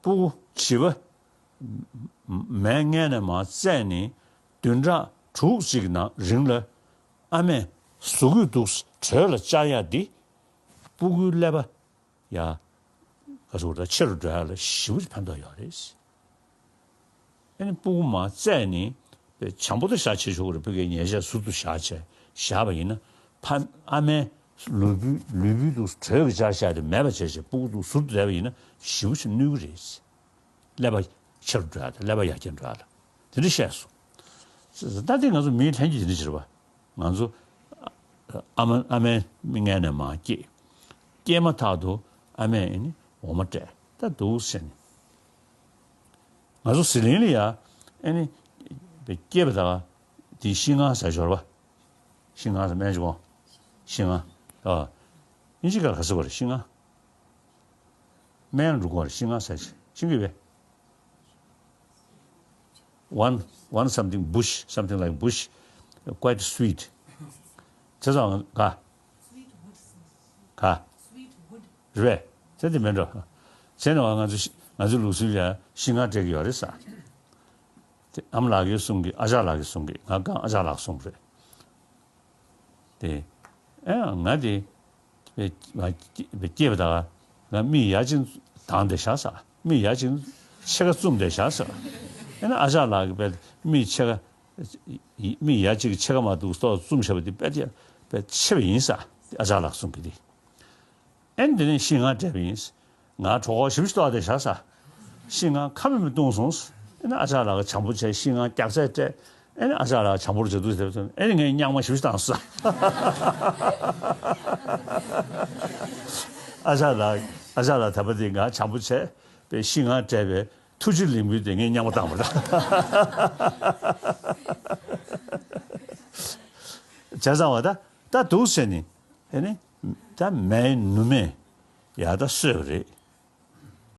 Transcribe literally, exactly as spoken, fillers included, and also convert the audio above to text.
སྤུ་གུ་བྱིས་པ་མའི་མངལ་ནས་མར་བཙས་ནས་བདུན་ཕྲག་དྲུག་ཅིག་ནང་རིང་ལ་ཨ་མས་གཟུགས་སྐུད་འདུག་དྲོད་ལ་བཅག་ཡག་འདི་སྤུ་གུའི་ཀླད་པ་ཡ་ག་ཟེར་དགོས་རེད། ཆེ་རུ་འགྲོ་ཡག་ལ་ཞེ་པོ་ཅིག་ཕན་ཐོགས་ཡོད་རེད། ཨ་ནི་སྤུ་གུ་མར་བཙས་ནས་དཔེ་བྱམས་པོ་དང་བཞག་བྱེད་ཆོག་གི་རེད། སྤུ་གུའི་ཉལ་ཆས་ཟུར་དུ་བཞག་བྱས་བཞག་པ་ཡིན་ན་ཕ་ཨ་མའི་ལུས་པོའི་ལུས་པོའི་དུ་དྲོད་ཀྱི་བཅག་བཞག་དེ་མེད་པ་བྱས་བྱས་སྤུ་གུ་དུ་ཟུར་དུ་བསྡད་པ་ཡིན་ན་ཞེ་པོ་ཅིག་གནོད་ཀྱི་རེད། ཀླད་པ་ཆེ་རུ་འགྲོ་ཡག་དང་ཀླད་པ་ཡར་རྒྱས་འགྲོ་ཡག་ལ་དེ་འདྲ་བཤད་སོང་། ད་ལྟ་ང་ཚོ་མིའི་ལྷན་སྐྱེས་དེ་འདྲ་བྱེད་པ། ང་ཚོ་ཨ་མ་ཨ་མའི་མངལ་ནས་མར་སྐྱེས། སྐྱེས་མ་ཐག་ཏུ་ཨ་མས་ཨ་ནི་འོ་མ་སྤྲད་ད་འདུག་ཟེར་ནས། ང་ཚོ་ཟི་ལིང་ལ་ཡ་ཨ་ནི་སྐྱེས་པ་དག་དེ་ཤིང་ངར་ཟ་ཞོར་བ། ཤིང་ངར་ཟ་སྨན་ཅིག་གོ་ཤིང་ངར། ཨ། ཨིན་ཇི་སྐད་ལ་ག་ཟེར་བ་རེད། ཤིང་ངར། སྨན་འགྲོ་གོ་རེད། ཤིང་ངར་ཟ་ཤིང་གི་བས། One, one something bush, something like bush, quite sweet. བྱས་ཙང་ག་ག་རེད་པས། དེ་དེ་མིན་འགྲོ། བྱས་ནས་ང་ཚོ་ང་ཚོའི་ལུགས་སྲོལ་ལ་ཤིང་ངར་སྤྲད་ཀྱི་ཡོད་རེད་ཟེར། དེ་ཨ་མ་ལགས་ཀྱིས་གསུང་གི། ཨ་ཅག་ལགས་ཀྱིས་གསུང་གི། ང་གང་ཨ་ཅག་ལགས་གསུང་གི་རེད། དེ་ཨེ་ང་དེ་སྐྱེས་པ་དག་ང་མིག་ཡ་གཅིག་གདངས་བསྡད་ཤག་ཟེར། མིག་ཡ་གཅིག་ཕྱེད་ཀ་བཙུམས་བསྡད་ཤག་ཟེར། ཨེ་ན་ཨ་ཅག་ལགས་ཀྱིས་དཔེ་མིག་ཕྱེད་ཀ་མིག་ཡ་གཅིག་ཕྱེད་ཀ་མ་འདུག་སོགས་བཙུམས་བཞག་པ་དེ་དཔེ་དེ་དཔེ་ཕྱེ་བ་ཡིན་ཟེར། ཨ་ཅག་ལགས་གསུང་གི་དེ། ཨེ་ན་དེ་ནས་ཤིང་ངར་སྤྲད་པ་ཡིན། ང་གྲོད་ཁོག་ཞེ་པོ་ཅིག་ལྟོགས་བསྡད་ཤག་ཟེར། ཤིང་ངར་ཁ་མེད་མེད་བཏུང་སོང་ཟེར། ཨེ་ན་ཨ་ཅག་ལགས་ཀྱིས་བྱམས་པོ་བྱས་ཤིང་ངར་རྒྱགས་ཚད་སྤྲད། ཨེ་ན་ཨ་ཅག་ལགས་བྱམས་པོ་བྱེད་འདུག་ཟེར་བ་ཙམ་ཨེ་ན་ངས་སྙང་མ་ཞེ་པོ་ཅིག་བཏང་སོང་ཟེར། ཨ་ཅག་ལགས་ཨ་ཅག་ལགས་ད་ལྟ་དེ་ང་བྱམས་པོ་བྱས་པའི་ཤིང་ངར་སྤྲད་པའི་ཐུགས་རྗེ་ལེགས་འབུལ་དེ་ངས་སྙང་མ་བཏང་བ་རེད། བྱས་ཙང་བ་ད་ད་འདུག་ཟེར་ནས། ཨེ་ནི། ད་མའི་ནུ་མས་ཡར་ད་གསོས་པ་རེད།